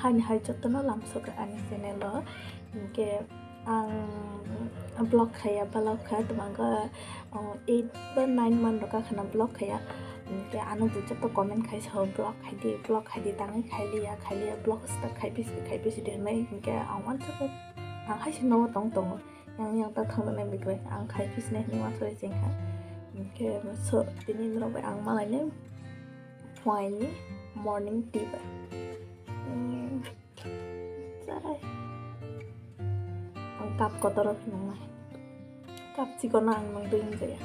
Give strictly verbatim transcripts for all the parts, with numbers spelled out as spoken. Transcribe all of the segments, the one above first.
Hani hai jotono lamsok ani channel o. Hinkhe ang vlog khaiya balok kha, twmangkha, o, eight ba nine month rok khana vlog khaiya. Hinkhe ano bo joto comment khai sao, "Vlog khai di, vlog khai di," tangwi khailiya, khailiya, vlog start khai bisi, khai bisi de hinwi. Hinkhe ang uansukha, ang hai se nogo tong tongo. Yang, yang ta thangna nai bikrai, ang khai phisnai hinwi uansukha chengkha. Hinkhe so, tini norok bai ang malainai phuaini morning tea bai. Hmm, chai. Ang cup kotor o phunuknai. Cup chikon o ang nung twi wng jaya.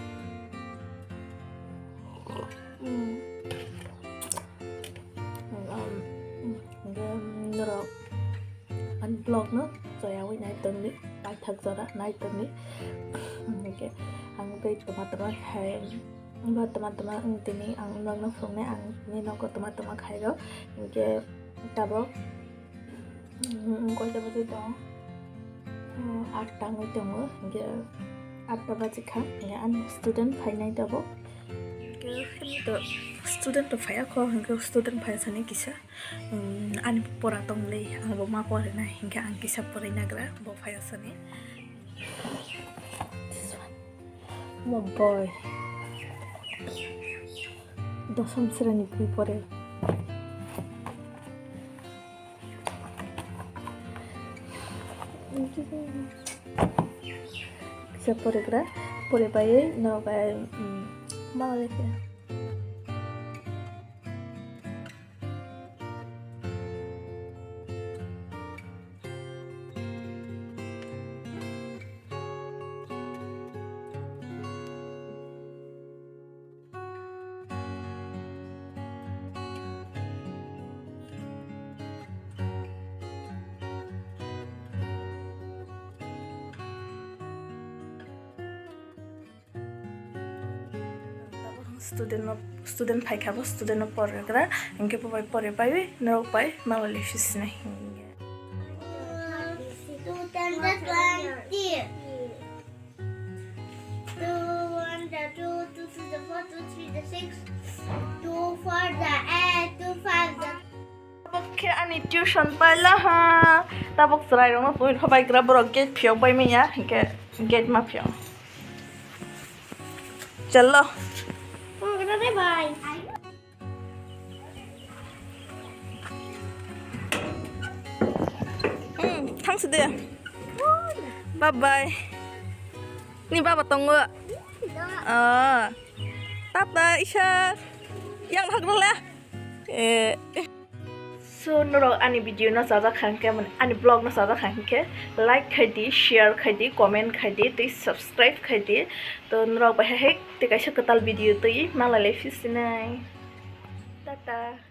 Hmm. Um, um, norok ani vlog no choyawi nai tongdi, paithak jora nai tongdi. Hinkhe ang tei toma toma khai, ba toma toma wng tini ang vlog no phunuknai, ang tini nogo toma toma khairok. Hinkhe tabok, mm, koita baje tong? Mm, atta wngwi tongo, hinkhe atta baje kha, hinkhe ani student phainai tabok. Hinkhe to student to phaiya kho, hinkhe student phaiya sani kisa. Um, ani pora tongli, ang bo ma porinai, hinkhe ang kisa porinai gra, bo phaiya sani. This one. Mo boy. Dosom sreni bui pore. Kisa pore gra, pore bai, no bai, um, ma leke. Student no, student phaikha bo, student no pore gra, hinkhe bo bai pore pai norok bai mawali phisnai hinkhe. Two ten twenty. Two one the two, two two the four, two three the six, two four the eight, two five the Tabok khe ani tuition paila ha. Tabok chwrairokno pui kha bai gra, borok gate phiyok bai manya, hinkhe gate ma phiyok. Chalo. Hmm, thangsi de. Bye bye. Ni baba tongo. Ah. Tata, Ishar. Yang hagrala. Eh. So, norok ani video no chajak kha hinkhe, mane ani vlog no chajak kha hinkhe, like khai di, share khai di, comment khai di, tei subscribe khai di. To norok bai hai hai tei kaisa kwtal video twi malai lai phi sinai. Tata.